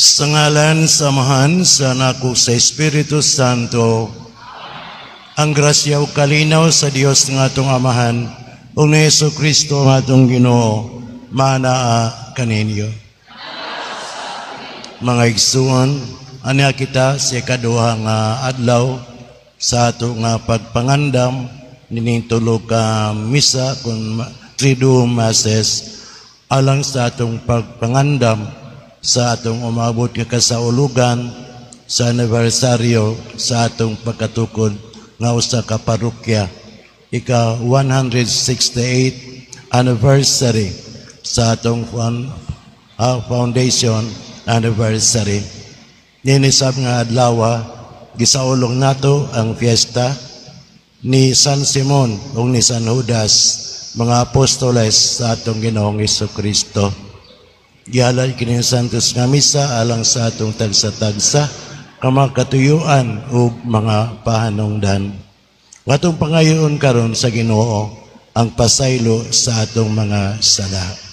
Sa ngalan sa Amahan, sa Anak ug sa Espiritu Santo, ang grasya ug kalinaw sa Dios nga atong Amahan ug ni Hesus Kristo nga atong Ginoo manaa kaninyo. Mga igsuon, ania kita sa ikaduha nga adlaw sa ato nga pagpangandam nining tulo ka misa kung Triduum Masses alang sa atong pagpangandam sa atong umabot nga kasaulugan sa anibersaryo sa atong pagkatukod nga usa ka parokya, ika 168 anniversary sa atong foundation anniversary. Nini sab nga adlaw, gisaulog nato ang fiesta ni San Simon ug ni San Judas, mga apostoles sa atong Ginoong Kristo. Gihalad kini ang Santos nga Misa alang sa atong tagsa-tagsa ka mga katuyuan ug mga pahanungdan. Atong pangayoon karon sa Ginoo ang pasaylo sa atong mga sala.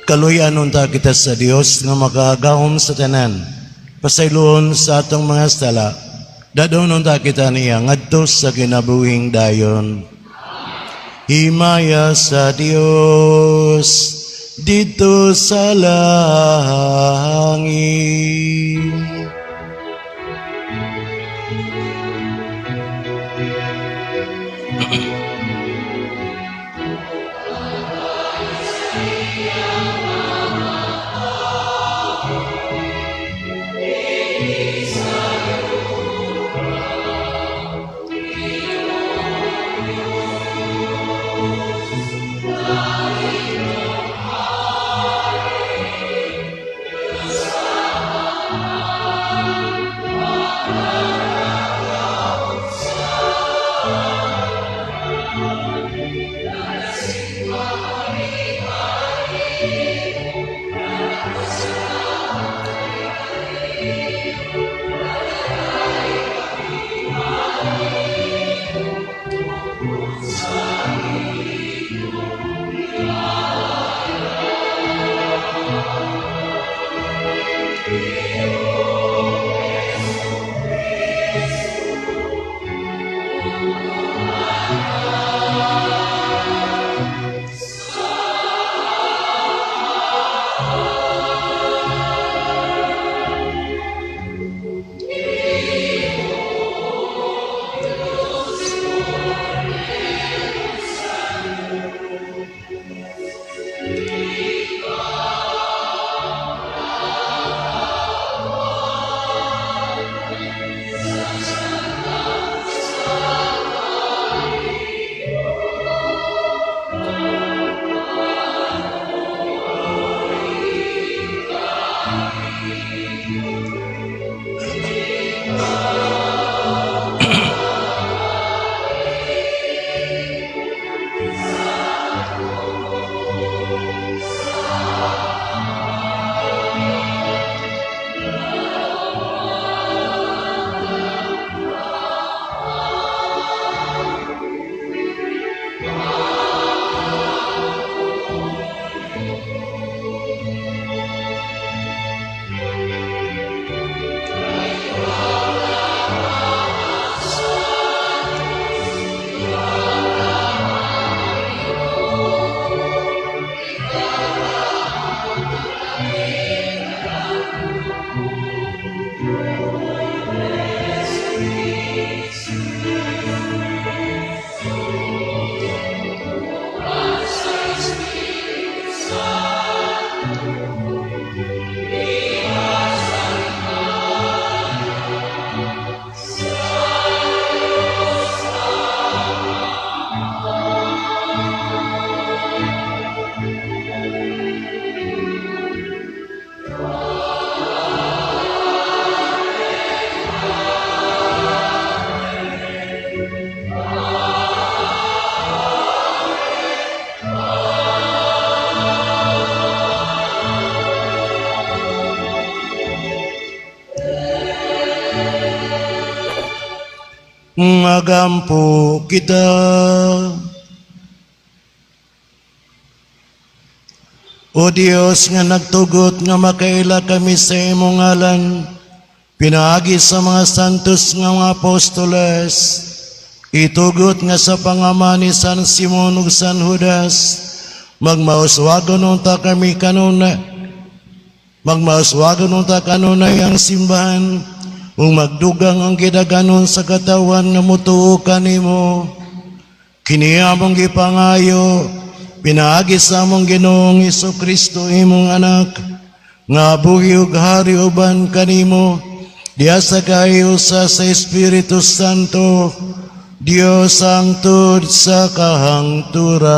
Kaluyan unta kita sa Dios nga makagahom sa tanan. Pasayloon sa atong mga sala. Dadon unta kita niya ngadto sa kinabuhing dayon. Himaya sa Dios didto sa langit. Magampo kita. O Dios nga nagtugot nga makaila kami sa imong ngalan, pinaagi sa mga santos nga mga apostoles, itugot nga sa pangama ni San Simon ug San Judas, magmauswagon unta kami kanunay, magmauswagon unta kanunay ang simbahan, ug magdugang ang gidaganon sa katawan nga mutuo kanimo. Kini among gipangayo, pinaagi sa among Ginoong Kristo, imong anak, nga buhi ug hari uban kanimo, diha sa kahiusa sa Espiritu Santo, Dios hangtod sa kahangturan.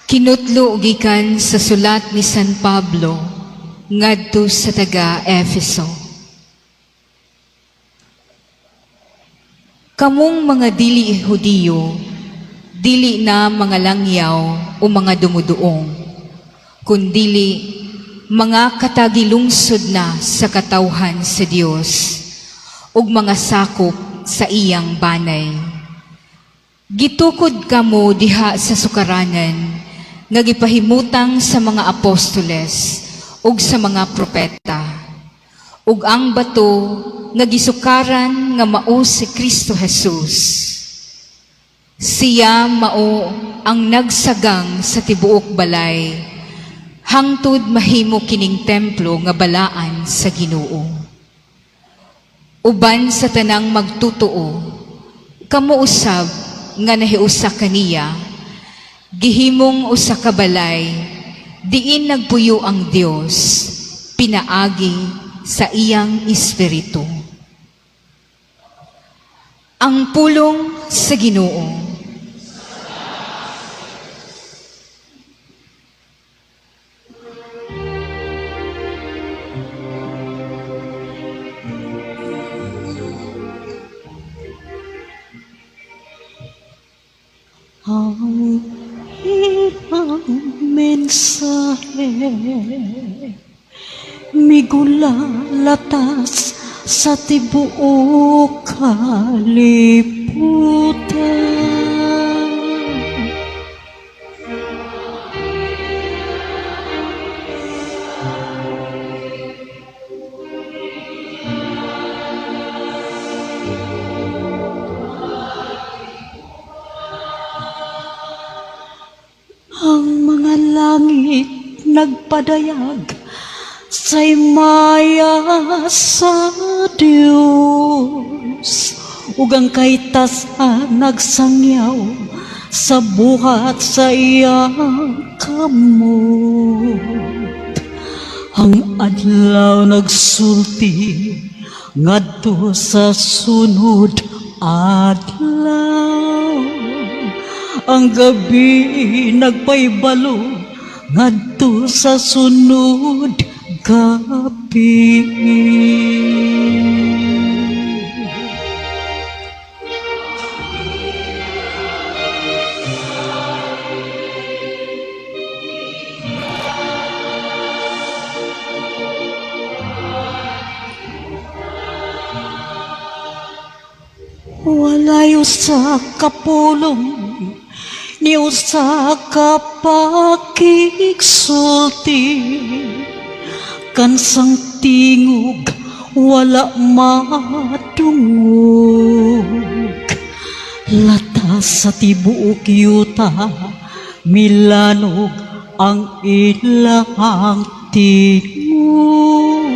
Kinutlo gikan sa sulat ni San Pablo ngadto sa taga Efeso. Kamong mga dili Hudiyo, dili na mga langyaw o mga dumuduong, kundili mga katagilungsod na sa katawhan sa Dios ug mga sakop sa iyang banay. Gitukod kamo diha sa sukaranan nga gipahimutang sa mga apostoles ug sa mga propeta, ug ang bato nga gisukaran nga mao si Kristo Jesus. Siya mao ang nagsagang sa tibuok balay, hangtod mahimo kining templo nga balaan sa Ginoo. Uban sa tanang magtutuo, kamo usab nga nahiusa kaniya, gihimong usa ka balay, diin nagpuyo ang Dios, pinaagi sa iyang espiritu. Ang pulong sa Ginoo. Ang ilang mensahe migulalatas sa tibuok kalibutan. Ang mga langit nagpadayag sa himaya sa Dios, ug ang kahitasan nagsangyaw sa buhat sa iyang kamot. Ang adlaw nagsulti ngadto sa sunod adlaw, ang gabi nagpaybalo ngadto sa sunod gabi. Walay usa ka pulong ni usa ka pakigsulti, kansang tingog wala madungog. Latas sa tibuok yuta milanog ang ilang tingog,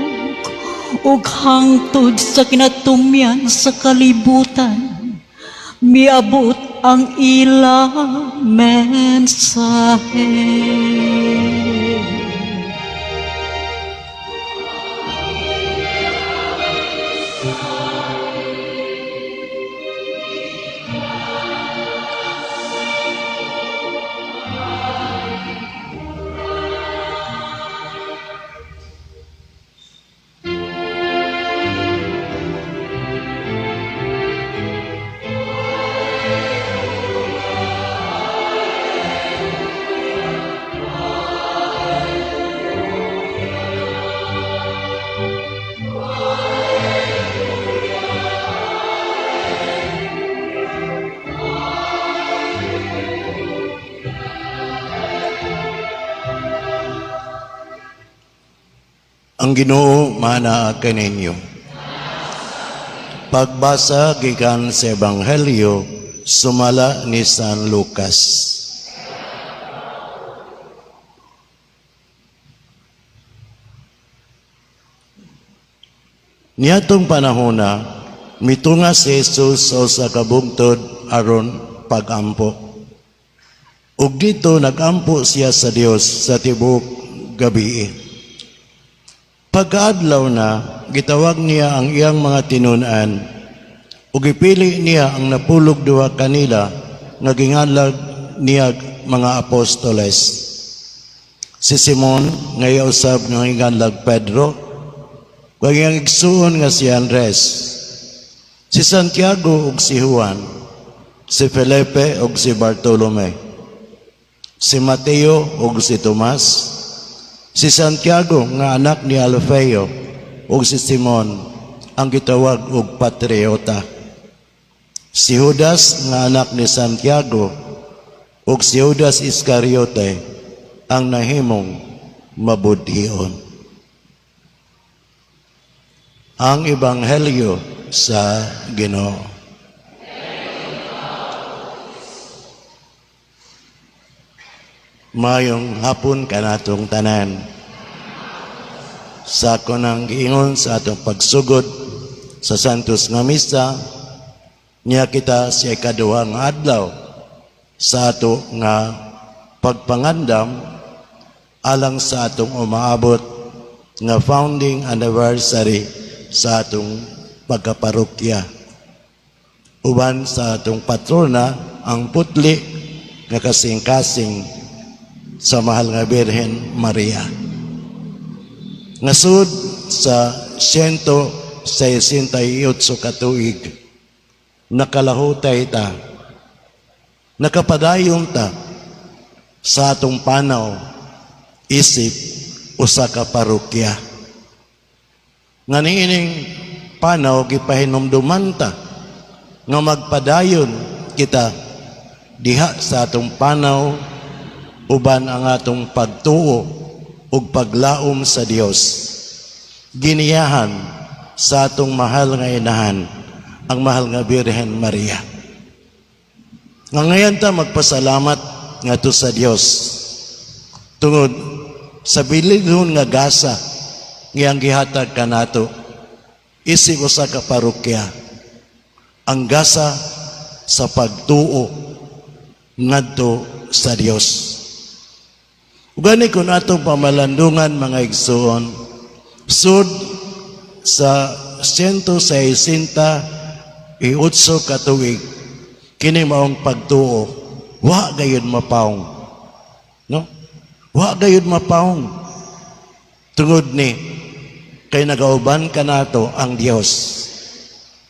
ug hangtod sa kinatumyan sa kalibutan miabot ang ilang mensahe. Ang Ginoo maanaa kaninyo. Pagbasa gikan sa Ebanghelyo sumala ni San Lucas. Niadtong panahona, mitunga si Jesus sa usa ka bungtod aron pagampo. Ug dito nagampo siya sa Dios sa tibuok gabii. Pagkaadlaw na, gitawag niya ang iyang mga tinun-an ug gipili niya ang 12 kanila nga ginganlag niya mga apostoles. Si Simon nga iya usab nga ginganlag Pedro, ug ang iyang igsuon nga si Andres, si Santiago ug si Juan, si Felipe ug si Bartolome, si Mateo ug si Tomas, si Santiago nga anak ni Alfeo ug si Simon ang gitawag og patriota, si Judas nga anak ni Santiago ug si Judas Iscariote ang nahimong mabudhion. Ang Ebanghelyo sa Ginoo. Mayong hapon kanatong tanan. Sa ako nang giingon sa atong pagsugod sa Santos nga Misa, niya kita sa ikaduha nga adlaw sa ato nga pagpangandam alang sa atong umaabot nga founding anniversary sa atong pagkaparokya. Uban sa atong patrona ang putli nga kasing-kasing sa mahal nga Birhen Maria. Ngasud sa 168 ka tuig, nakalahutay ta, nakapadayon ta sa atong panaw isip usa ka parokya. Nga niining panaw gipahinumduman ta nga magpadayon kita diha sa atong panaw uban ang atong pagtuo ug paglaom sa Dios. Giniyahan sa atong mahal nga inahan, ang mahal nga Birhen Maria. Nga ngayon ta magpasalamat ngadto sa Dios tungod sa bilidhon nga gasa ngayang gihatag kanato isip usa ka parokya, ang gasa sa pagtuo ngadto sa Dios. Ugani kung atong pamalandungan, mga igsuon, sud sa 168 ka tuig, kini maong pagtuo wa gayud mapaong, no? Wa gayud mapaong tungod ni kay nagauban kanato ang Dios,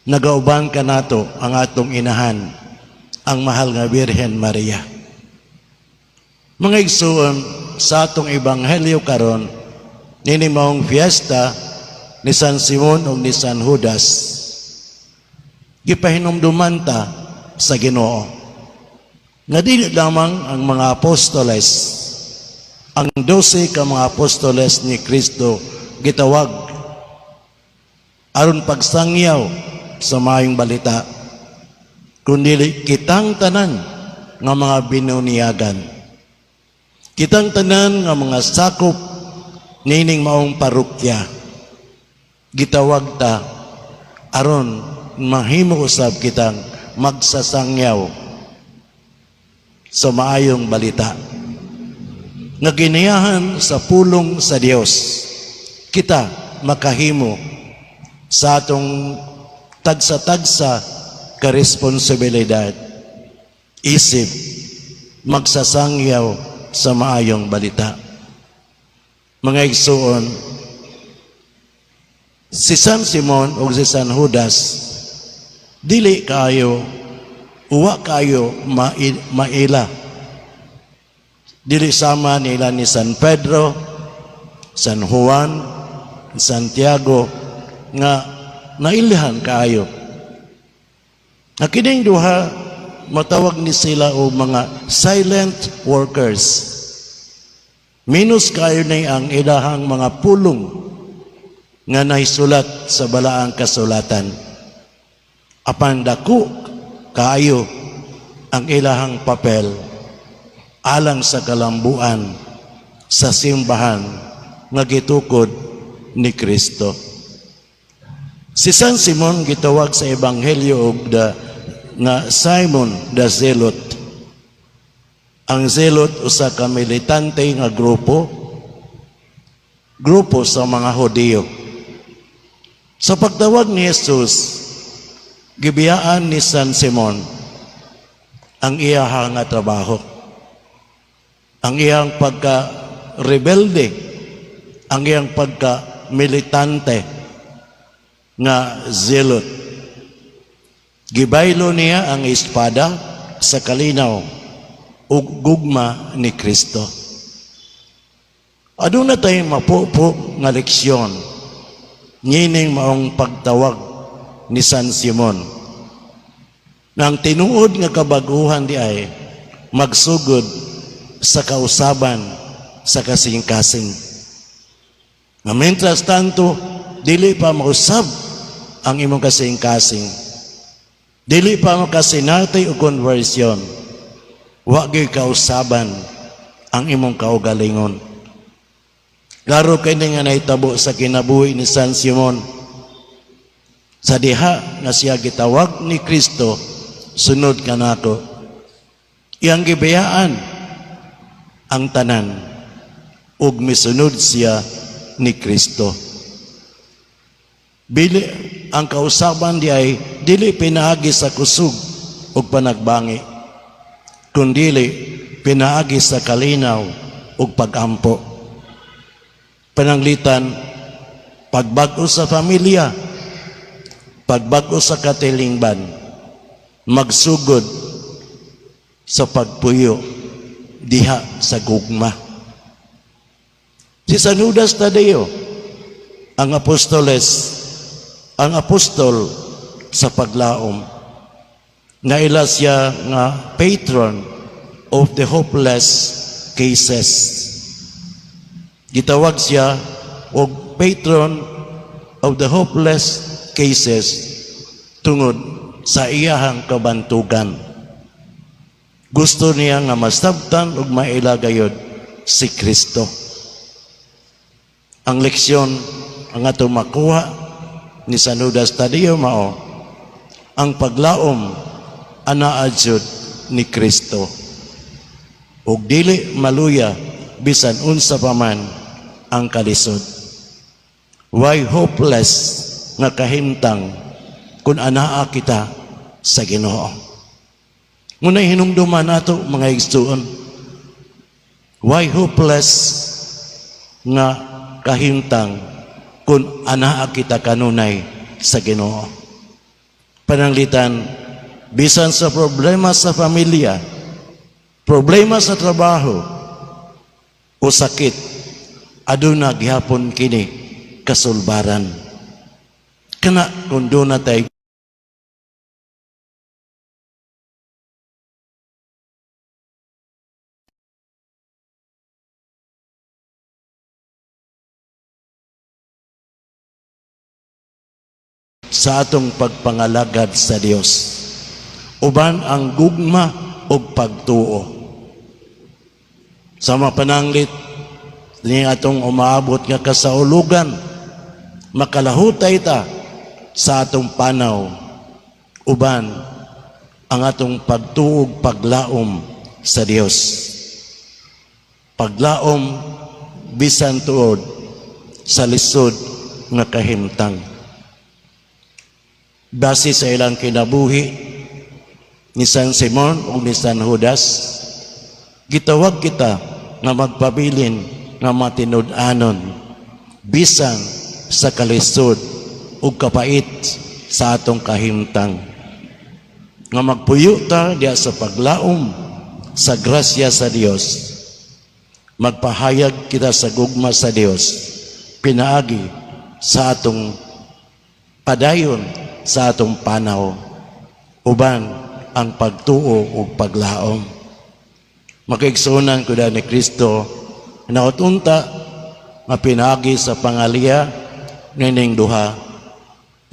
nagauban kanato ang atong inahan, ang mahal nga Birhen Maria. Mga igsuon, sa atong ebanghelyo karon, nini maong fiesta ni San Simon ug ni San Judas, gipahinumduman ta sa Ginoo nga dili lamang ang mga apostoles, ang 12 ka mga apostoles ni Kristo gitawag aron pagsangyaw sa maayong balita, kundi kitang tanan nga mga binuniyagan, kitang tanan nga mga sakop nining maong parokya, gitawag ta aron mahimo usab kitang magsasangyaw sa maayong balita nga giniyahan sa pulong sa Dios. Kita makahimo sa atong tagsa-tagsa ka responsibilidad isip magsasangyaw sa maayong balita. Mga igsuon, si San Simon o si San Judas dili kaayo, uwa kaayo maila. Dili sama nila ni San Pedro, San Juan, Santiago nga nailhan kaayo. Nga kining duha matawag ni sila og mga silent workers. Minus kayo ni ang ilahang mga pulong. nga nahisulat sa Balaang Kasulatan. Apan dako kaayo ang ilahang papel alang sa kalambuan sa simbahan nga gitukod ni Kristo. Si San Simon gitawag sa Ebanghelyo og the nga Simon the Zealot. Ang Zealot, usa ka militante nga grupo sa mga Hudiyo. Sa pagtawag ni Jesus, gibiyaan ni San Simon ang iyaha nga trabaho. Ang iyang pagka-rebelde, ang iyang pagka-militante nga zealot. Gibaylo niya ang espada sa kalinaw ug gugma ni Kristo. Aduna tay mapupo nga leksyon niining maong pagtawag ni San Simon. Nang tinuod nga kabaguhan di ay magsugod sa kausaban sa kasing-kasing. Nga mientras tanto, dili pa mausab ang imong kasing-kasing. Dili pa makasinati o conversion. Wa gyud kausaban ang imong kaugalingon. Klaro kay nga nahitabo sa kinabuhi ni San Simon. Sa diha nga siya gitawag ni Kristo, "Sunod ka nako." Iyang gibayaan ang tanan ug misunod siya ni Kristo. Bili ang kausaban di ay dili pinaagi sa kusog ug panagbangi, kundili pinaagi sa kalinaw ug pagampo. Pananglitan, pagbag-o sa pamilya, pagbag-o sa katilingban, magsugod sa pagpuyo diha sa gugma. Si San Judas Tadeo, ang apostoles, ang apostol sa paglaom, naila siya nga patron of the hopeless cases. Gitawag siya og patron of the hopeless cases tungod sa iyahang kabantugan. Gusto niya nga masabtan ug maila gayod si Kristo. Ang leksyon ang ato makuha ni San Judas Tadeo mao ang paglaom anaa jud ni Kristo ug dili maluya bisan unsa pa man ang kalisod. Why hopeless nga kahimtang kung anaa kita sa Ginoo? Ngunay hinumduman nato, mga igsuon. Why hopeless nga kahimtang kung anaa kita kanunay sa Ginoo? Pananglitan, bisan sa problema sa pamilya, problema sa trabaho, o sakit, aduna gihapon kini kasulbaran. Kana kung duna tay sa atong pagpangalagad sa Dios uban ang gugma ug pagtuo. Sa mapananglit ni atong umaabot nga kasaulugan, makalahutay ta sa atong panaw uban ang atong pagtuo ug paglaom sa Dios, paglaom bisan tuod sa lisod nga kahimtang. Base sa ilang kinabuhi ni San Simon ug ni San Judas, gitawag kita nga magpabilin nga matinud-anon bisan sa kalisod ug kapait sa atong kahimtang, nga magpuyo ta diya sa paglaom sa grasya sa Dios. Magpahayag kita sa gugma sa Dios pinaagi sa atong padayon sa atong panaw uban ang pagtuo ug paglaom. Makaigsuonan ko ni Kristo, hinaot unta nga pinaagi sa pangaliya nining duha,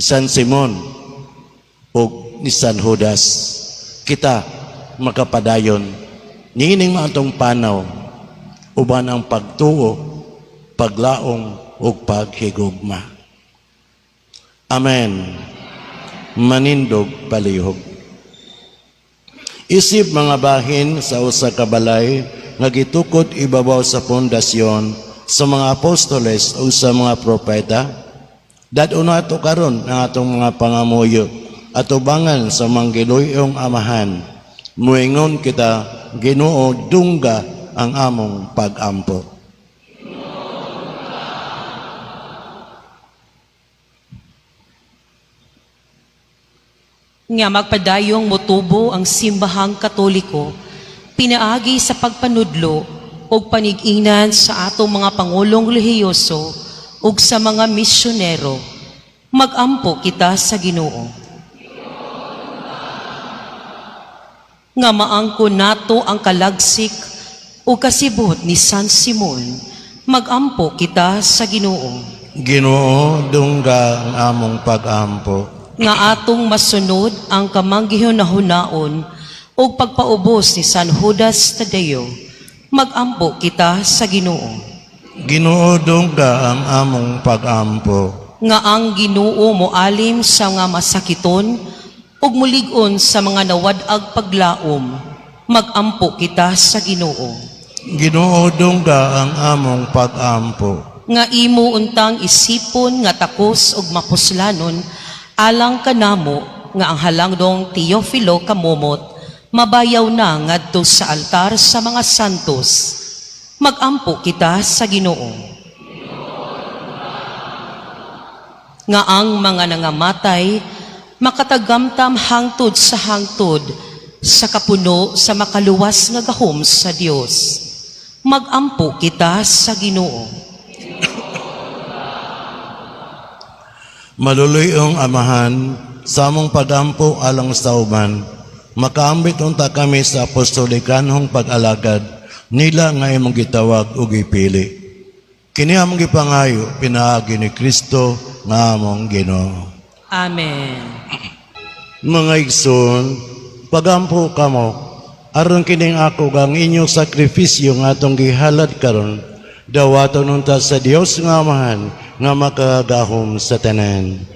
San Simon ug ni San Judas, kita makapadayon niining maatong panaw uban ang pagtuo, paglaom ug paghigugma. Amen. Manindog palihog. Isip mga bahin sa usa ka balay nga gitukod ibabaw sa pundasyon sa mga apostoles o sa mga propeta. Dad-on nato karon ang atong mga pangamuyo atubangan sa manggiluyong Amahan. Muingon kita, Ginoo, dungga ang among pagampo. Nga magpadayong motubo ang simbahang Katoliko pinaagi sa pagpanudlo ug panig-inan sa atong mga pangulong relihiyoso ug sa mga misyonero. Magampo kita sa Ginoo. Nga maangkon nato ang kalagsik ug kasibot ni San Simon, magampo kita sa Ginoo. Ginoo, dungga ang among pagampo. Nga atong masunod ang kamanggihunahunahon ug pagpaubos ni San Judas Tadeo, magampo kita sa Ginoo. Ginoo, dungga ang among pagampo. Nga ang Ginoo moalim sa mga masakiton ug mulig-on sa mga nawad-ag paglaom, magampo kita sa Ginoo. Ginoo, dungga ang among pagampo. Nga imo untang isipon nga takos ug mapuslanon alang kanamo nga ang halangdong Teofilo Camomot mabayaw na ngadto sa altar sa mga santos, magampo kita sa Ginoo. Nga ang mga nangamatay makatagamtam hangtod sa hangtod sa kapuno sa makaluwas nga gahom sa Dios, magampo kita sa Ginoo. Maluluyong Amahan, sa among pagampo alang sa uban, makaambit unta kami sa apostolikanhong pag-alagad nila nga imong gitawag ug gipili. Kini among gipangayo pinaagi ni Kristo nga among Ginoo. Amen. Mga igsoon, pagampo kamo aron kining ako ang inyong sakripisyo nga atong gihalad karon, dawaton unta sa Dios nga Amahan nga makagahom sa tanan.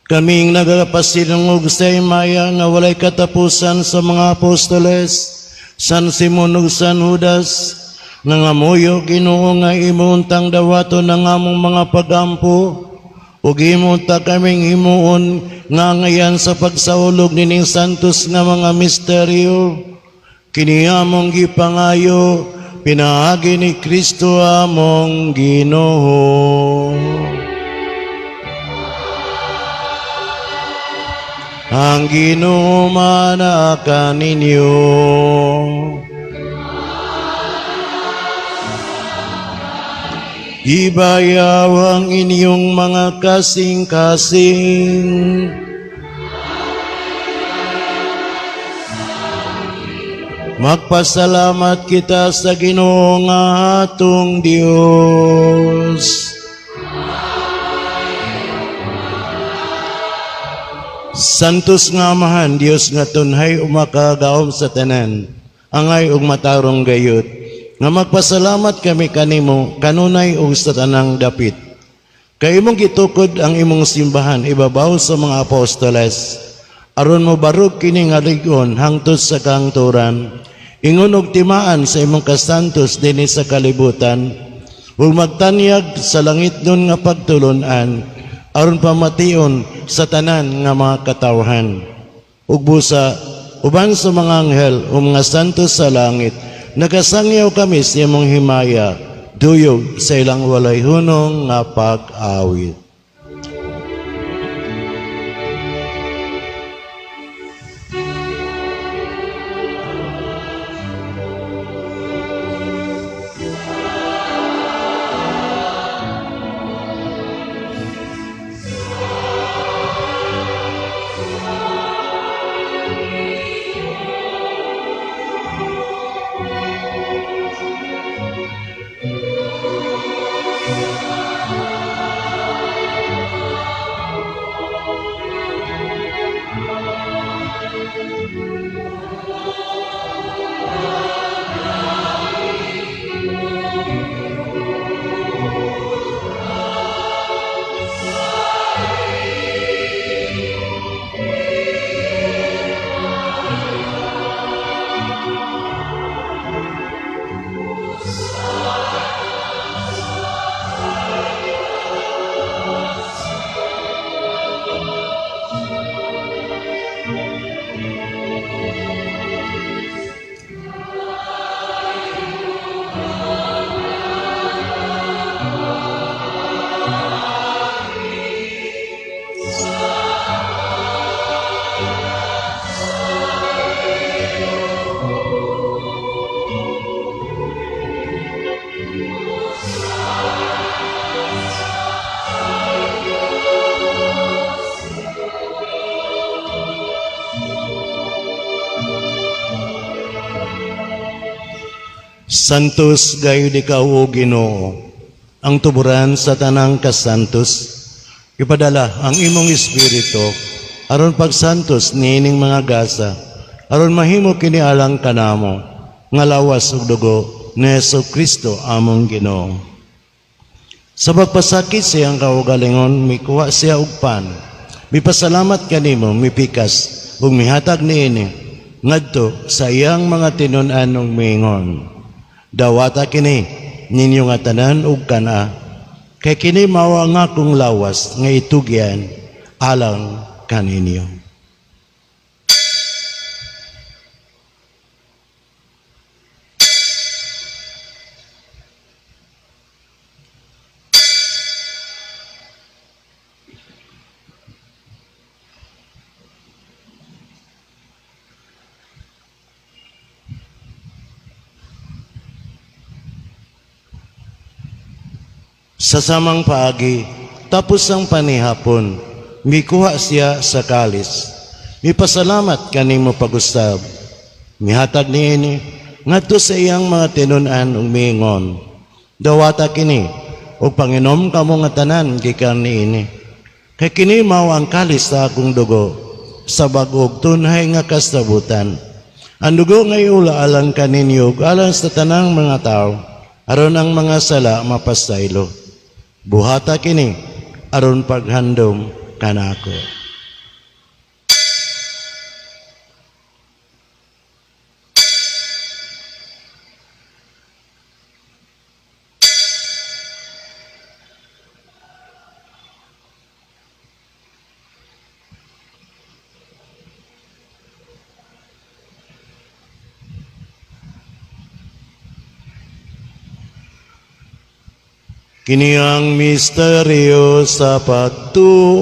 Kaming nagpasilungog sa himaya nga walay katapusan sa mga apostoles, San Simon ug San Judas, nangamuyo Ginoo nga imo untang dawaton ang among mga pagampo, ug imo unta kaming himuon nga ngayan sa pagsaulog nining santos nga mga misteryo. Kini among gipangayo pinaagi ni Kristo among Ginoo. Ang Ginoo manaa kaninyo. Ibayaw ang inyong mga kasing-kasing. Magpasalamat kita sa Ginoo nga atong Dios. Santos nga Amahan, Dios nga tunhay umakagaom sa tanan, angay ug matarong gayud, nga magpasalamat kami kanimo kanunay ug sa tanang dapit. Kay imong gitukod ang imong simbahan ibabaw sa mga apostoles, aron mobarog kini nga lig-on hangtod sa kangturan, ingon og timaan sa imong kasantos dinhi sa kalibutan, ug magtanyag sa langit nun nga pagtulon-an, aron pamation sa tanan nga mga katawhan. Ug busa uban sa mga anghel o mga santos sa langit, nagasangyaw kami sa imong himaya, duyog sa ilang walay hunong nga pag-awit. Santos gayud ikaw, o Ginoo, ang tuburan sa tanang kasantos. Ipadala ang imong espiritu aron pagsantos niining mga gasa, aron mahimo kini alang kanamo nga lawas ug dugo ni Hesus Kristo among Ginoo. Sa pagpasakit sa iyang kaugalingon, mikuha siya og pan. Mipasalamat kanimo, mipikas ug mihatag niini ngadto sa iyang mga tinun-an ug miingon: "Dawata kini ninyo nga tanan ug kana, kay kini mao ang akong lawas nga itugyan alang kaninyo." Sa samang paagi, tapos ang panihapon, mikuha siya sa kalis. Mipasalamat kanimo pag-usab. Mihatag niini ngadto sa iyang mga tinun-an ug miingon: "Dawata kini ug panginom kamo nga tanan gikan niini. Kay kini mao ang kalis sa akong dugo sa bag-ong tunhay nga kasabutan. Ang dugo nga iula alang kaninyo ug alang sa tanang mga tawo, aron ang mga sala mapasaylo. Buhata kini aron paghandom kanako." Kini ang misteryo sa pagtuo.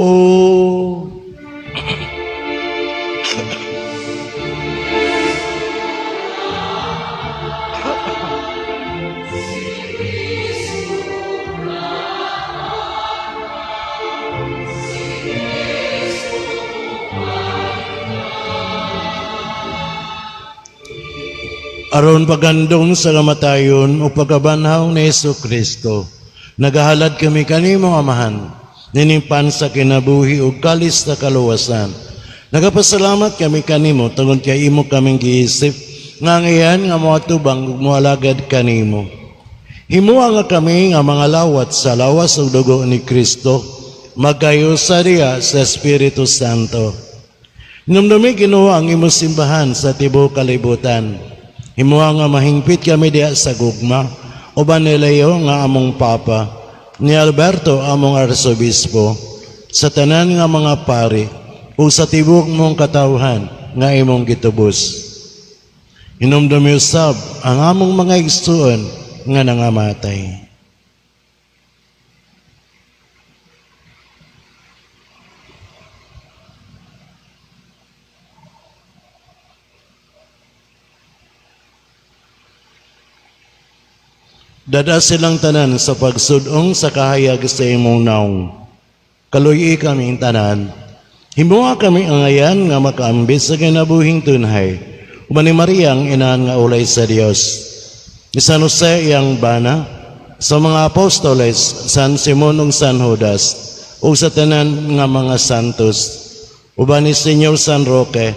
Aron paghandom sa kamatayon o pagkabanhaw ni Hesus Kristo, nagahalad kami kanimo, Amahan, nining pan sa kinabuhi ug kalis sa kaluwasan. Nagapasalamat kami kanimo tungod kay imo kaming giisip nga ngayan nga moatubang ug moalagad kanimo. Himoa nga kami nga mga lawat sa lawas ug dugo ni Kristo, magkayusa diha sa Espiritu Santo. Hinumdumi, Ginoo, ang imong simbahan sa tibuok kalibutan. Himoa nga mahingpit kami diha sa gugma, uban ni Leo nga among Papa, ni Alberto among Arsobispo, sa tanan nga mga pari, ug sa tibuok mong katawhan nga imong gitubos. Hinumdumi usab ang among mga igsuon nga nangamatay. Dad-a silang tanan sa pagsud-ong sa kahayag sa imong naong. Kaluy-i kaming tanan. Himoa kami angayan nga makaambit sa kinabuhing tunhay. Uban ni Maria ang inahan nga ulay sa Dios, ni San Jose iyang bana, sa mga apostoles, San Simon ug San Judas, ug sa tanan nga mga santos, uban ni Señor San Roque,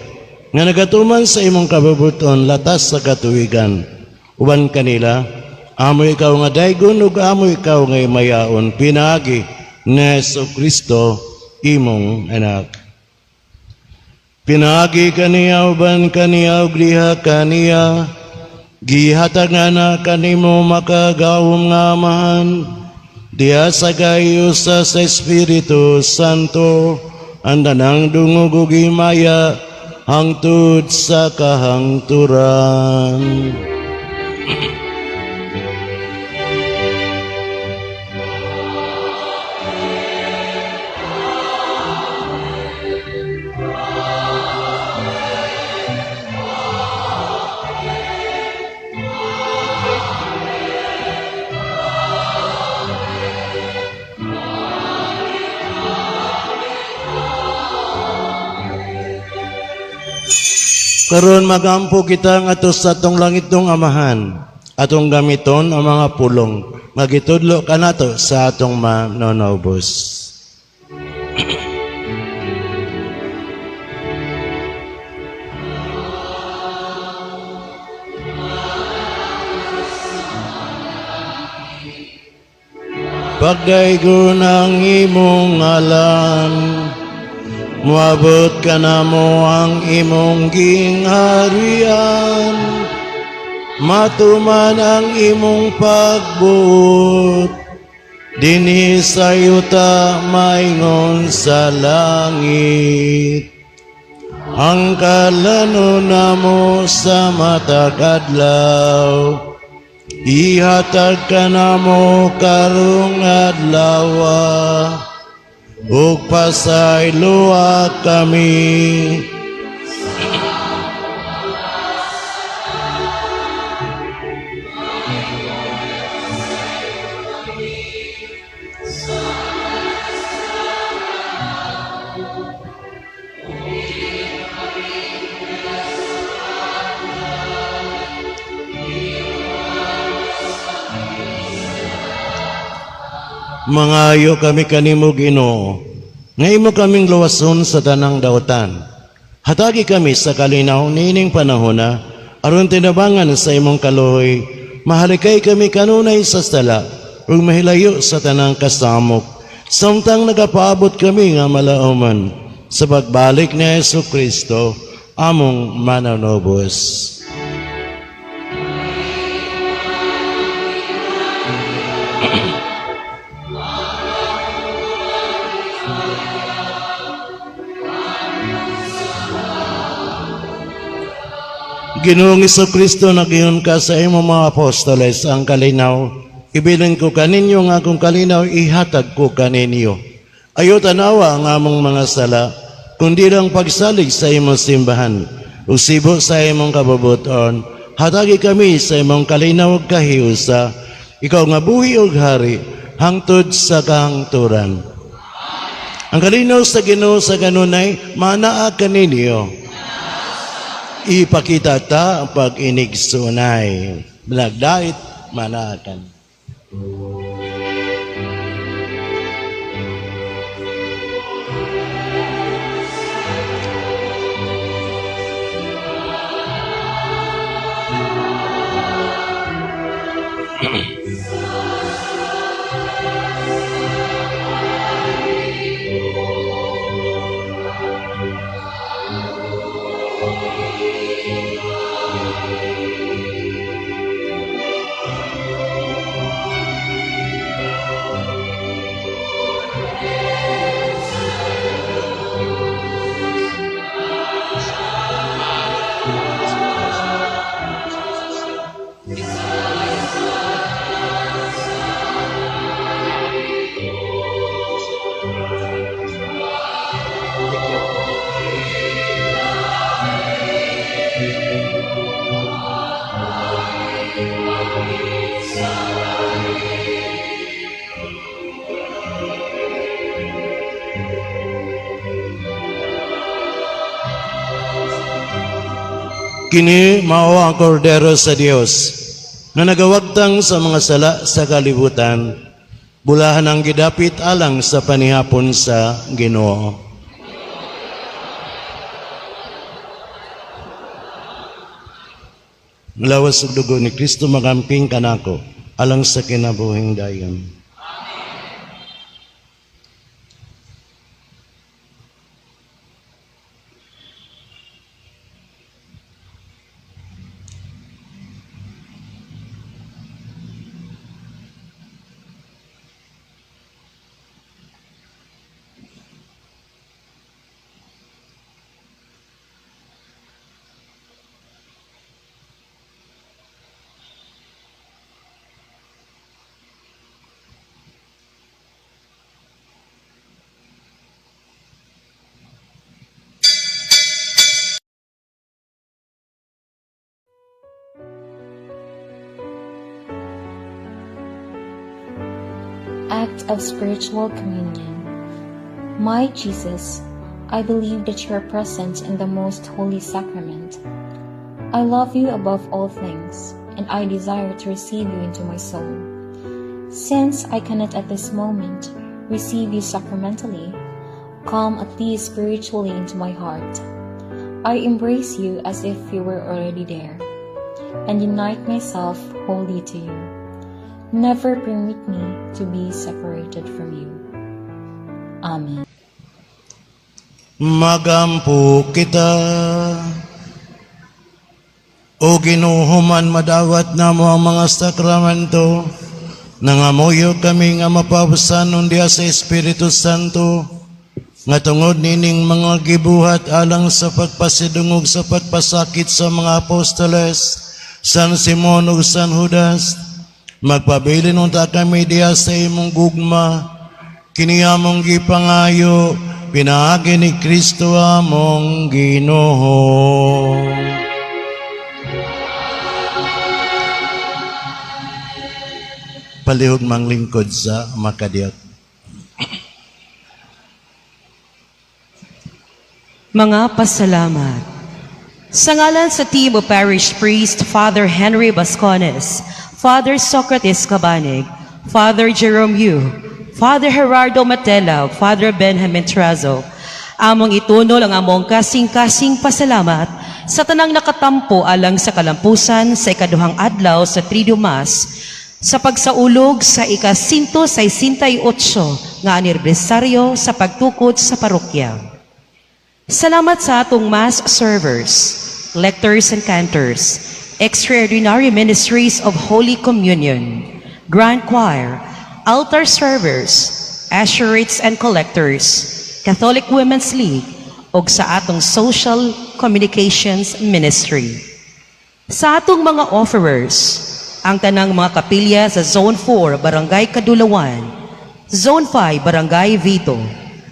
nga nagatuman sa imong kabubut-on latas sa katuwigan. Uban kanila, amo ikaw nga daygon ug amo ikaw nga imayaon pinaagi ni Hesus Kristo imong anak. Pinaagi kaniya, uban kaniya ug diha kaniya, gihatag nga na kanimo makagagahom nga Amahan diha sa kahiusa sa Espiritu Santo ang tanang dungog ug himaya hangtod sa kahangturan. Karon magampo kita ngadto sa atong langitnong Amahan. Atong gamiton ang mga pulong nga gitudlo kanato sa atong Manunobos. Pagdaygon ang imong ngalan, moabot kanamo ang imong gingharian, matuman ang imong pagbuot, dinhi sa yuta maingon sa langit. Ang kalanon namo sa matag adlaw, ihatag kanamo karong adlaw, ug pasayloa kami Mangayo kami kanimo, Ginoo, nga imo kaming luwason sa tanang dautan. Hatagi kami sa kalinaw niining panahona aron tinabangan sa imong kaluoy, mahalikay kami kanunay sa sala ug mahilayo sa tanang kasamok, samtang nagapaabot kami nga malauman sa pagbalik ni Hesus Kristo among Mananubos. Ginoong Kristo, nag-ingon ka sa imong mga apostoles, "Ang kalinaw ibilin ko kaninyo, nga akong kalinaw ihatag ko kaninyo. Ayaw tanawa ang among mga sala, kundi lang pagsalig sa imong simbahan. Ug sibo sa imong kabubuton, hatagi kami sa imong kalinaw ug kahiusa, ikaw nga buhi ug hari hangtod sa kahangturan." Ang kalinaw sa Ginoo sa kanunay manaa kaninyo. Ipakita ta ang pag-inigsunay. Nagdait manakan. Kini mao ang kordero sa Dios nga nagawagtang sa mga sala sa kalibutan. Bulahan ang gidapit alang sa panihapon sa Ginoo. Lawas ug dugo ni Kristo magamping kanako alang sa kinabuhing dayon. Act of Spiritual Communion. My Jesus, I believe that you are present in the most holy sacrament. I love you above all things, and I desire to receive you into my soul. Since I cannot at this moment receive you sacramentally, come at least spiritually into my heart. I embrace you as if you were already there, and unite myself wholly to you. Never permit me to be separated from you. Amen. Magampo kita. O Ginoo, human madawat namo ang mga sakramento, nangamuyo kami nga mapabsanon diha sa Espiritu Santo, nga tungod nining mga gibuhat alang sa pagpasidungog sa pagpasakit sa mga apostoles, San Simon ug San Judas, magpabilin unta kami diha sa imong gugma, kini among gipangayo, pinaagi ni Kristo among Ginoo. Palihog manglingkod sa makadiyot. Mga pasalamat. Sa ngalan sa team of Parish Priest Father Henry Bascones, Father Socrates Cabanig, Father Jerome Yu, Father Gerardo Matela, Father Benjamin Trazo, among itunol ang among kasing-kasing pasalamat sa tanang nakatampo alang sa kalampusan sa ikaduhang adlaw sa Triduum Mass sa pagsaulog sa ika-168 nga anibersaryo sa pagtukod sa parokya. Salamat sa atong mass servers, lectors and cantors, extraordinary ministries of Holy Communion, Grand Choir, altar servers, usherates and collectors, Catholic Women's League, ug sa atong Social Communications Ministry. Sa atong mga offerers, ang tanang mga kapilya sa Zone 4, Barangay Kadulawan, Zone 5, Barangay Vito,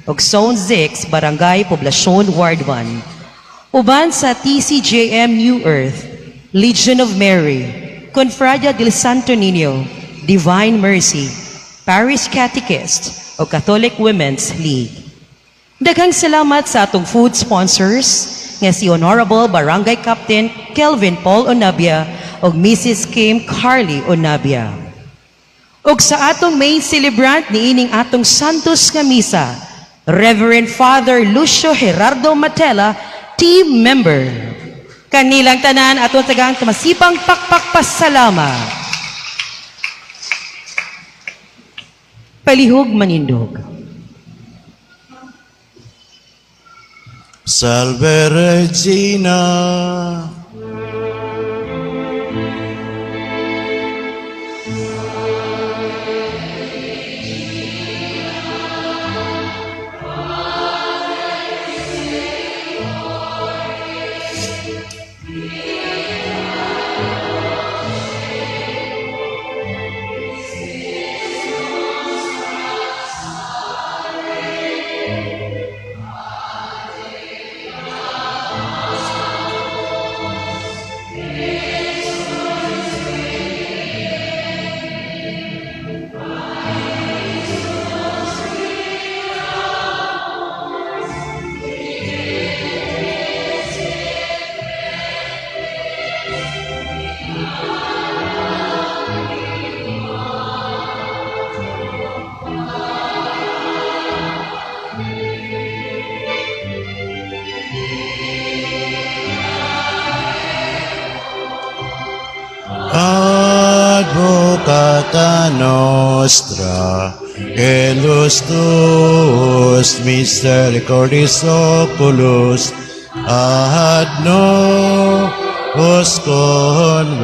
ug Zone 6, Barangay Poblacion Ward 1. Uban sa TCJM New Earth, Legion of Mary, Confradia del Santo Niño, Divine Mercy, Parish Catechist, o Catholic Women's League. Daghang salamat sa atong food sponsors nga si Honorable Barangay Captain Kelvin Paul Onabia ug Mrs. Kim Carly Onabia. Ug sa atong main celebrant niining atong Santos nga Misa, Reverend Father Lucio Gerardo Matela, team member. Kanilang tanan atong tagang masipang pakpak pasalamat. Palihog manindog. Salve Regina. Advocata nostra, et lus tuus misericordis oculus, ad nos converte,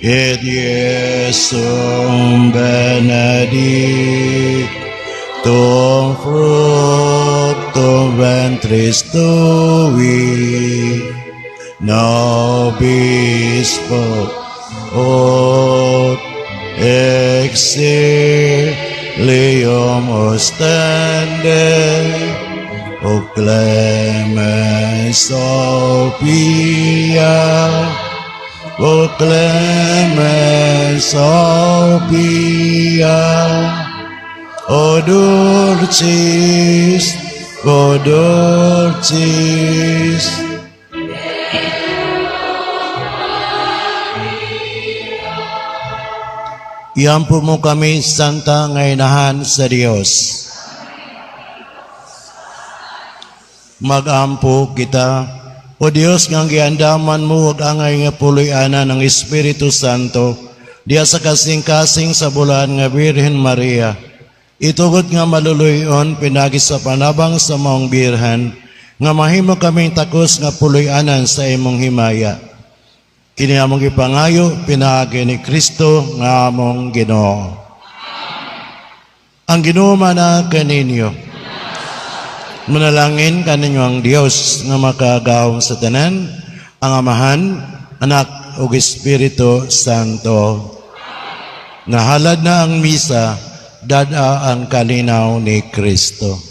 et Iesum benedictum fructum ventris tui, nobis ut exilium ostende, o clemens Sophia, O clemens Sophia, O dulcis, O dulcis. Iampo mo kami, Santa nga Inahan sa Dios. Magampo kita. O Dios, nga giandaman mo ug angay nga puloy-anan ng Espiritu Santo, diya sa kasing-kasing sa bulaan nga Birhen Maria. Itugot nga maluluyon pinagi sa panabang sa maong Birhen, nga mahimo kaming takos nga puloy-anan sa imong himaya. Kini among gipangayo pinaagi ni Kristo nga among Ginoo. Ang Ginoo mana kaninyo. Manalangin kaninyo ang Dios nga makagagahom sa tanan, ang Amahan, Anak ug Espiritu Santo. Nahalad na ang misa, dad-a ang kalinaw ni Kristo.